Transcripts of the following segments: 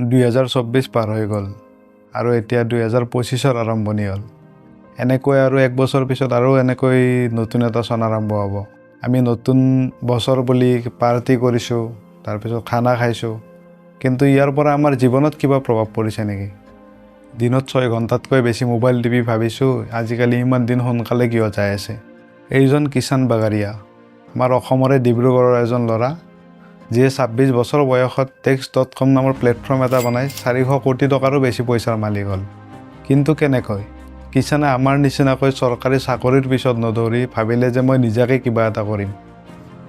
2024 পাৰ হৈ গ'ল আৰু এতিয়া 2025ৰ আৰম্ভণি হ'ল। এনেকৈ আৰু এক বছৰ পিছত আৰু এনেকৈ নতুন এটা চন আৰম্ভ হ'ব। আমি নতুন বছৰ বুলি পাৰ্টি কৰিছোঁ, তাৰপিছত খানা খাইছোঁ, কিন্তু ইয়াৰ পৰা আমাৰ জীৱনত কিবা প্ৰভাৱ পৰিছে নেকি? দিনত 6 ঘণ্টাতকৈ বেছি মোবাইল টিপি ভাবিছোঁ, আজিকালি ইমান দিন সোনকালে কিয় যাই আছে? এইজন কিষাণ বাগাৰীয়া, আমাৰ অসমৰে ডিব্ৰুগড়ৰ এজন ল'ৰা, যিয়ে 26 বছৰ বয়সত টেক্স.কম নামৰ প্লেটফৰ্ম এটা বনাই 400 কোটি টকাৰো বেছি পইচাৰ মালিক হ'ল। কিন্তু কেনেকৈ? কিষাণে আমাৰ নিচিনাকৈ চৰকাৰী চাকৰিৰ পিছত নদৌৰি ভাবিলে যে মই নিজাকৈ কিবা এটা কৰিম।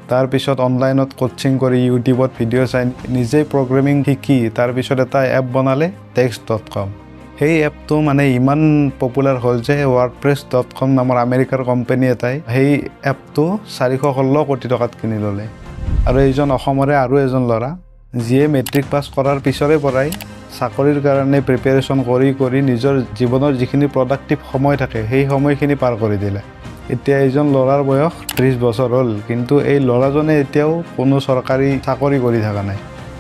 তাৰপিছত অনলাইনত কোচিং কৰি, ইউটিউবত ভিডিঅ' চাই নিজেই প্ৰগ্ৰেমিং শিকি তাৰপিছত এটা এপ বনালে, টেক্স.কম। সেই এপটো মানে ইমান পপুলাৰ হ'ল যে ৱাৰ্ডপ্ৰেছ.কম নামৰ আমেৰিকাৰ কোম্পানী এটাই সেই এপটো 416 কোটি টকাত কিনি ল'লে। আৰু এইজন অসমৰে আৰু এজন ল'ৰা, যিয়ে মেট্ৰিক পাছ কৰাৰ পিছৰে পৰাই চাকৰিৰ কাৰণে প্ৰিপেৰেশ্যন কৰি কৰি নিজৰ জীৱনৰ যিখিনি প্ৰডাক্টিভ সময় থাকে, সেই সময়খিনি পাৰ কৰি দিলে। এতিয়া এইজন ল'ৰাৰ বয়স 30 বছৰ হ'ল, কিন্তু এই ল'ৰাজনে এতিয়াও কোনো চৰকাৰী চাকৰি কৰি থকা নাই।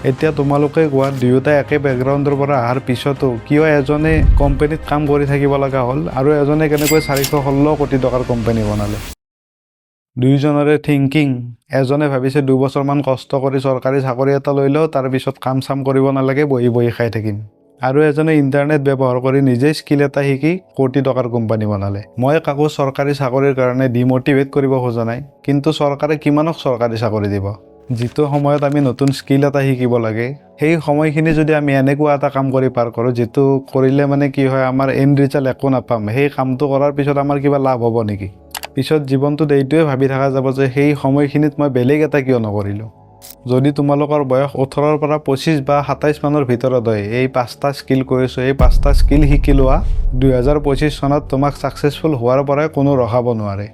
এতিয়া তোমালোকে কোৱা, দুয়োটাই একে বেকগ্ৰাউণ্ডৰ পৰা অহাৰ পিছতো কিয় এজনে কোম্পানীত কাম কৰি থাকিব লগা হ'ল আৰু এজনে কেনেকৈ 416 কোটি টকাৰ কোম্পানী বনালে? দুয়োজনৰে থিংকিং, এজনে ভাবিছে 2 বছৰমান কষ্ট কৰি চৰকাৰী চাকৰি এটা লৈ লওঁ, তাৰপিছত কাম চাম কৰিব নালাগে, বহি বহি খাই থাকিম। আৰু এজনে ইণ্টাৰনেট ব্যৱহাৰ কৰি নিজেই স্কিল এটা শিকি কোটি টকাৰ কোম্পানী বনালে। মই কাকো চৰকাৰী চাকৰিৰ কাৰণে ডিমটিভেট কৰিব খোজা নাই, কিন্তু চৰকাৰে কিমানক চৰকাৰী চাকৰি দিব? যিটো সময়ত আমি নতুন স্কিল এটা শিকিব লাগে, সেই সময়খিনি যদি আমি এনেকুৱা এটা কাম কৰি পাৰ কৰোঁ, যিটো কৰিলে মানে কি হয়, আমাৰ এণ্ড ৰিজাল্ট একো নাপাম, সেই কামটো কৰাৰ পিছত আমাৰ কিবা লাভ হ'ব নেকি? পিছত জীৱনটোত এইটোৱে ভাবি থকা যাব যে সেই সময়খিনিত মই বেলেগ এটা কিয় নকৰিলোঁ? যদি তোমালোকৰ বয়স 18ৰ পৰা 25 বা 27 মানৰ ভিতৰত হয়, এই পাঁচটা স্কিল কৈ আছোঁ, এই পাঁচটা স্কিল শিকি লোৱা। 2025 চনত তোমাক ছাকচেছফুল হোৱাৰ পৰাই কোনো ৰখাব নোৱাৰে।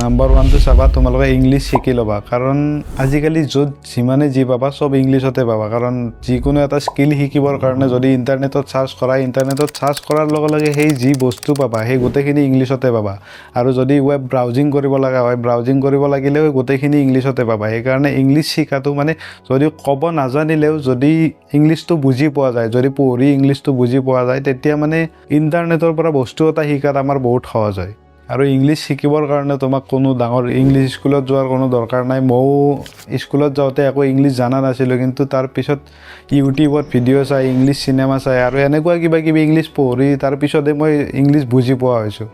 নাম্বাৰ ওৱানটো চাবা, তোমালোকে ইংলিছ শিকি ল'বা। কাৰণ আজিকালি য'ত যিমানে যি পাবা, চব ইংলিছতে পাবা। কাৰণ যিকোনো এটা স্কিল শিকিবৰ কাৰণে যদি ইণ্টাৰনেটত চাৰ্চ কৰা, ইণ্টাৰনেটত চাৰ্চ কৰাৰ লগে লগে সেই যি বস্তু পাবা, সেই গোটেইখিনি ইংলিছতে পাবা। আৰু যদি ৱেব ব্ৰাউজিং কৰিব লগা হয়, ব্ৰাউজিং কৰিব লাগিলেও গোটেইখিনি ইংলিছতে পাবা। সেইকাৰণে ইংলিছ শিকাটো মানে যদি ক'ব নাজানিলেও যদি ইংলিছটো বুজি পোৱা যায়, যদি পঢ়ি ইংলিছটো বুজি পোৱা যায়, তেতিয়া মানে ইণ্টাৰনেটৰ পৰা বস্তু এটা শিকাত আমাৰ বহুত সহজ হয়। আৰু ইংলিছ শিকিবৰ কাৰণে তোমাক কোনো ডাঙৰ ইংলিছ স্কুলত যোৱাৰ কোনো দৰকাৰ নাই। ময়ো স্কুলত যাওঁতে একো ইংলিছ জানা নাছিলোঁ, কিন্তু তাৰপিছত ইউটিউবত ভিডিঅ' চাই, ইংলিছ চিনেমা চাই আৰু এনেকুৱা কিবা কিবি ইংলিছ পঢ়ি তাৰপিছতে মই ইংলিছ বুজি পোৱা হৈছোঁ।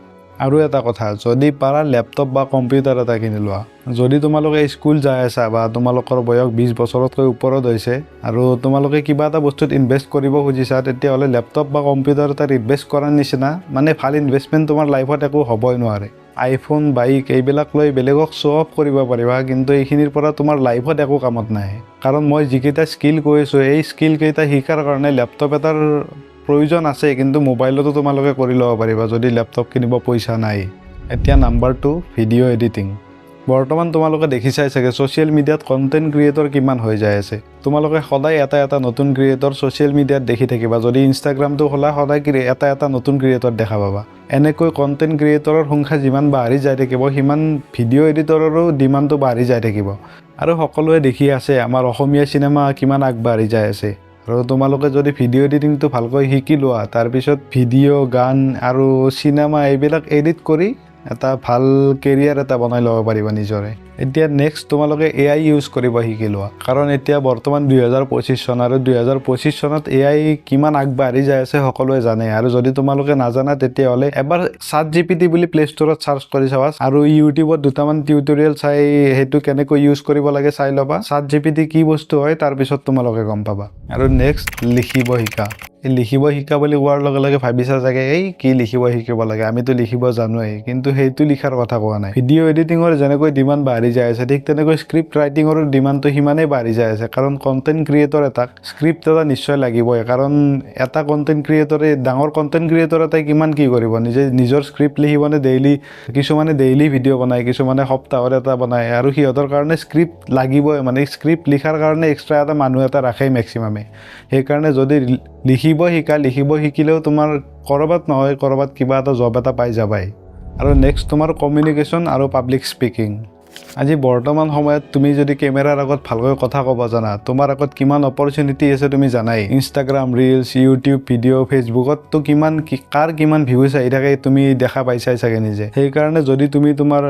আৰু এটা কথা, যদি পাৰা লেপটপ বা কম্পিউটাৰ এটা কিনি লোৱা। যদি তোমালোকে স্কুল যাই আছা বা তোমালোকৰ বয়স 20 বছৰতকৈ ওপৰত হৈছে আৰু তোমালোকে কিবা এটা বস্তুত ইনভেষ্ট কৰিব খুজিছা, তেতিয়াহ'লে লেপটপ বা কম্পিউটাৰ এটাত ইনভেষ্ট কৰাৰ নিচিনা মানে ভাল ইনভেষ্টমেণ্ট তোমাৰ লাইফত একো হ'বই নোৱাৰে। আইফোন, বাইক এইবিলাক লৈ বেলেগক শ্ব' অফ কৰিব পাৰিবা, কিন্তু এইখিনিৰ পৰা তোমাৰ লাইফত একো কামত নাহে। কাৰণ মই যিকেইটা স্কিল কৈ আছোঁ, এই স্কিলকেইটা শিকাৰ কাৰণে লেপটপ এটাৰ প্ৰয়োজন আছে, কিন্তু মোবাইলতো তোমালোকে কৰি ল'ব পাৰিবা যদি লেপটপ কিনিব পইচা নাই। এতিয়া নাম্বাৰ 2, ভিডিঅ' এডিটিং। বৰ্তমান তোমালোকে দেখিছাই চাগে, ছ'চিয়েল মিডিয়াত কণ্টেণ্ট ক্ৰিয়েটৰ কিমান হৈ যাই আছে। তোমালোকে সদায় এটা এটা নতুন ক্ৰিয়েটৰ ছ'চিয়েল মিডিয়াত দেখি থাকিবা। যদি ইনষ্টাগ্ৰামটো খোলা, সদায় এটা এটা নতুন ক্ৰিয়েটৰ দেখা পাবা। এনেকৈ কণ্টেণ্ট ক্ৰিয়েটৰৰ সংখ্যা যিমান বাঢ়ি যাই থাকিব, সিমান ভিডিঅ' এডিটৰৰো ডিমাণ্ডটো বাঢ়ি যাই থাকিব। আৰু সকলোৱে দেখি আছে আমাৰ অসমীয়া চিনেমা কিমান আগবাঢ়ি যাই আছে। আৰু তোমালোকে যদি ভিডিঅ' এডিটিংটো ভালকৈ শিকি লোৱা, তাৰপিছত ভিডিঅ', গান আৰু চিনেমা এইবিলাক এডিট কৰি এটা ভাল কেৰিয়াৰ এটা বনাই ল'ব পাৰিবা নিজৰে। এতিয়া নেক্সট তোমালোকে এআই ইউজ কৰিব শিকি লোৱা। কাৰণ এতিয়া বৰ্তমান 2025 চন আৰু 2025 চনত এআই কিমান আগবাঢ়ি যাই আছে সকলোৱে জানে। আৰু যদি তোমালোকে নাজানা, তেতিয়াহ'লে এবাৰ চাট জিপিটি বুলি প্লে ষ্ট'ৰত চাৰ্চ কৰি চাবা আৰু ইউটিউবত দুটামান টিউটৰিয়েল চাই সেইটো কেনেকৈ ইউজ কৰিব লাগে চাই ল'বা। চাট জিপিটি কি বস্তু হয়, তাৰপিছত তোমালোকে গম পাবা। আৰু নেক্সট, লিখিব শিকা। এই লিখিব শিকা বুলি কোৱাৰ লগে লগে ভাবিছা চাগে, এই কি লিখিব শিকিব লাগে, আমিতো লিখিব জানোৱেই। কিন্তু সেইটো লিখাৰ কথা কোৱা নাই। ভিডিঅ' এডিটিঙৰ যেনেকৈ ডিমাণ্ড বাঢ়ি যাই আছে, ঠিক তেনেকৈ স্ক্ৰিপ্ট ৰাইটিঙৰো ডিমাণ্ডটো সিমানেই বাঢ়ি যাই আছে। কাৰণ কণ্টেণ্ট ক্ৰিয়েটৰ এটাক স্ক্ৰিপ্ট এটা নিশ্চয় লাগিবই। কাৰণ এটা কণ্টেণ্ট ক্ৰিয়েটৰে, ডাঙৰ কণ্টেণ্ট ক্ৰিয়েটৰ এটাই কিমান কি কৰিব? নিজে নিজৰ স্ক্ৰিপ্ট লিখিবনে ডেইলি? কিছুমানে ডেইলি ভিডিঅ' বনায়, কিছুমানে সপ্তাহত এটা বনায় আৰু সিহঁতৰ কাৰণে স্ক্ৰিপ্ট লাগিবই। মানে স্ক্ৰিপ্ট লিখাৰ কাৰণে এক্সট্ৰা এটা মানুহ এটা ৰাখেই মেক্সিমামে। সেইকাৰণে যদি লিখিব শিকা, লিখিব শিকিলেও তোমাৰ ক'ৰবাত নহয় ক'ৰবাত কিবা এটা জব এটা পাই যাবাই। আৰু নেক্সট তোমাৰ কমিউনিকেশ্যন আৰু পাব্লিক স্পিকিং। আজি বৰ্তমান সময়ত তুমি যদি কেমেৰাৰ আগত ভালকৈ কথা ক'ব জানা, তোমাৰ আগত কিমান অপৰচুনিটি আছে তুমি জানাই। ইনষ্টাগ্ৰাম ৰিলছ, ইউটিউব ভিডিঅ', ফেচবুকততো কিমান কাৰ কিমান ভিউজ আহি থাকে তুমি দেখা পাইছাই চাগে নিজে। সেইকাৰণে যদি তুমি তোমাৰ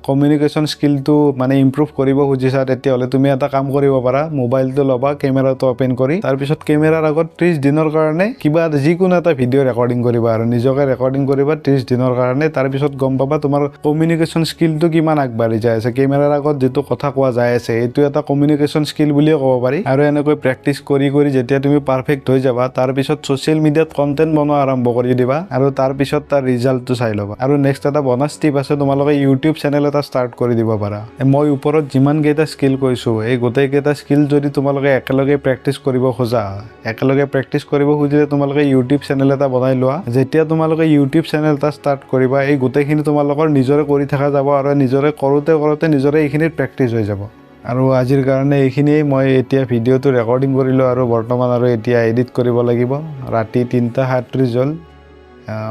কমিউনিকেশ্যন স্কিলটো মানে ইম্প্ৰুভ কৰিব খুজিছা, তেতিয়াহ'লে তুমি এটা কাম কৰিব পাৰা। মোবাইলটো ল'বা, কেমেৰাটো অ'পেন কৰি তাৰপিছত কেমেৰাৰ আগত 30 দিনৰ কাৰণে কিবা যিকোনো এটা ভিডিঅ' ৰেকৰ্ডিং কৰিবা আৰু নিজকে ৰেকৰ্ডিং কৰিবা 30 দিনৰ কাৰণে। তাৰপিছত গম পাবা তোমাৰ কমিউনিকেশ্যন স্কিলটো কিমান আগবাঢ়ি যায় আছে। কেমেৰাৰ আগত যিটো কথা কোৱা যায় আছে, এইটো এটা কমিউনিকেশ্যন স্কিল বুলিয়ে ক'ব পাৰি। আৰু এনেকৈ প্ৰেক্টিচ কৰি কৰি যেতিয়া তুমি পাৰফেক্ট হৈ যাবা, তাৰপিছত ছ'চিয়েল মিডিয়াত কণ্টেণ্ট বনোৱা আৰম্ভ কৰি দিবা আৰু তাৰপিছত তাৰ ৰিজাল্টটো চাই ল'বা। আৰু নেক্সট এটা বনাছ টিপ আছে, তোমালোকে ইউটিউব চেনেল এটা ষ্টাৰ্ট কৰি দিব পাৰা। মই ওপৰত যিমানকেইটা স্কিল কৈছোঁ, এই গোটেইকেইটা স্কিল যদি তোমালোকে একেলগে প্ৰেক্টিচ কৰিব খোজা, একেলগে প্ৰেক্টিচ কৰিব খুজিলে তোমালোকে ইউটিউব চেনেল এটা বনাই লোৱা। যেতিয়া তোমালোকে ইউটিউব চেনেল এটা ষ্টাৰ্ট কৰিবা, এই গোটেইখিনি তোমালোকৰ নিজৰে কৰি থকা যাব আৰু নিজৰে কৰোঁতে কৰোঁতে নিজৰে এইখিনিত প্ৰেক্টিচ হৈ যাব। আৰু আজিৰ কাৰণে এইখিনিয়েই। মই এতিয়া ভিডিঅ'টো ৰেকৰ্ডিং কৰিলোঁ আৰু বৰ্তমান আৰু এতিয়া এডিট কৰিব লাগিব। ৰাতি 3:37 হ'ল।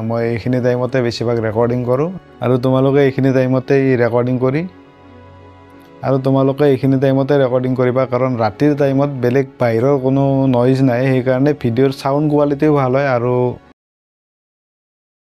মই এইখিনি টাইমতে বেছিভাগ ৰেকৰ্ডিং কৰোঁ আৰু তোমালোকে এইখিনি টাইমতেই ৰেকৰ্ডিং কৰি আৰু তোমালোকে এইখিনি টাইমতে ৰেকৰ্ডিং কৰিবা, কাৰণ ৰাতিৰ টাইমত বেলেগ বাহিৰৰ কোনো নইজ নাই, সেইকাৰণে ভিডিঅ'ৰ চাউণ্ড কোৱালিটিও ভাল হয় আৰু